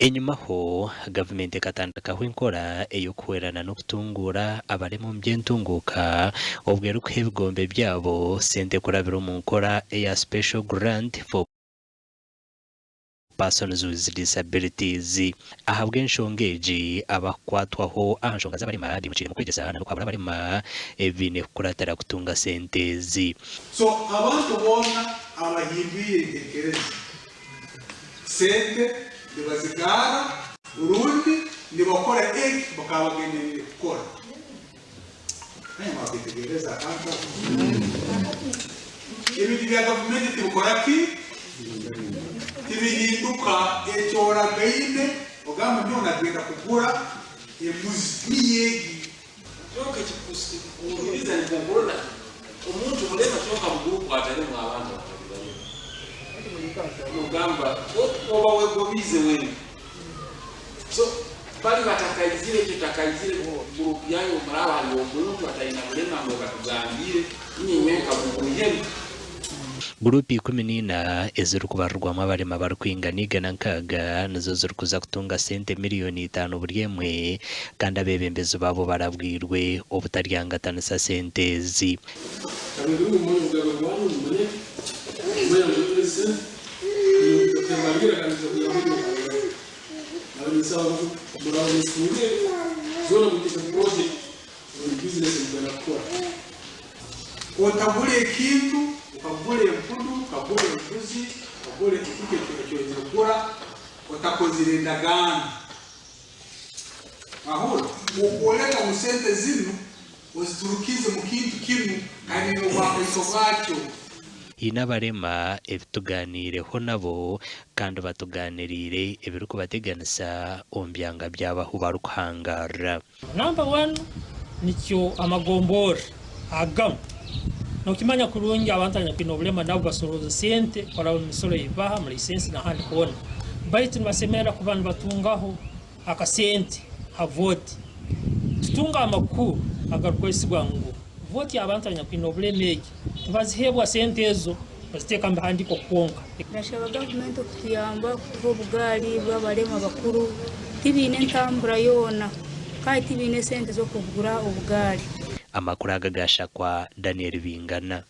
Enyimaho, gavumenti ekatandikaho enkora ey'okuhwerana n'okutunguura abarema omu by'entunguuka obwo erikuha ebigombe byabo sente kurabira omu nkora eya Special Grant for Persons with Disabilities. Ahabw'enshonga egi, abakukwatwaho aha nshonga z'abarema baimukiire omu kwegyesa n'okuhabura abarema ebi baine kukuratira kutunga sente ezi. So abantu boona abahindwire entekereza Sente nibazigaara rundi nibakora eki bakaba bagendereire kukora. Manya mwaketegereza akantu ako? Ebintu bya gavumenti tibikora ki? Tibihinduka. Eki oragaine ogambe nyowe nagenda kugura embuzi niyo egi. Kyonka ekikuhumiriza nikwo nkurora omuntu mulema kyonka mu gurupu atalimu abantu abatali balema. Nogamba oba wegobiize wenka. So bali batakaizire ekyo takaizire gurupu yanyu obumuraaba haliyo omuntu ataina bulema ngu batugambiire inye nyenka mumwihemu. Guruupu 14 ezirikubarirwamu abarema barikwingana 160 nizo zirikuza kutunga sente miriyoni itaano buri emwe kandi abeebembezi baabo barabwirwe obutaryangatanisa sente ezi. Otagura ekintu, okagura empunu, okagura embuzi, okagura ekintu eki oyenzire kugura otakozire endagaano. Mwahurra? Okwoleka ngu sente zinu oziturukiize mu kintu kinu kandi n'obwakaiso bwakyo. Haine abarema ebi tugaaniireho nabo kandi batugaaniriire ebirikubateganisa omu byanga byabo ahu barikuhangaarira. Number one nikyo amagomborra agamu nokimanya kurungi abantu abanyakwine obulema nabo basorooza sente kuraba omu misoro eyibaha omu license nahandi hoona baitu nibasemerra kuba nibatungaho akasente ha vote. Tutunga amakuru agarukwesigwa ngu vote y'abantu abanyakwine obulema egi tibaziheebwa sente ezo baziteeka omu bihandiiko kwonka. Ndashaba gavumenti okutuyamba kutuha obugaari bw'abarema bakuru, tibaine entambura yoona kandi tibaine esente z'okugura obugaari. Amakuru aga gashakwa Daniel Bingana.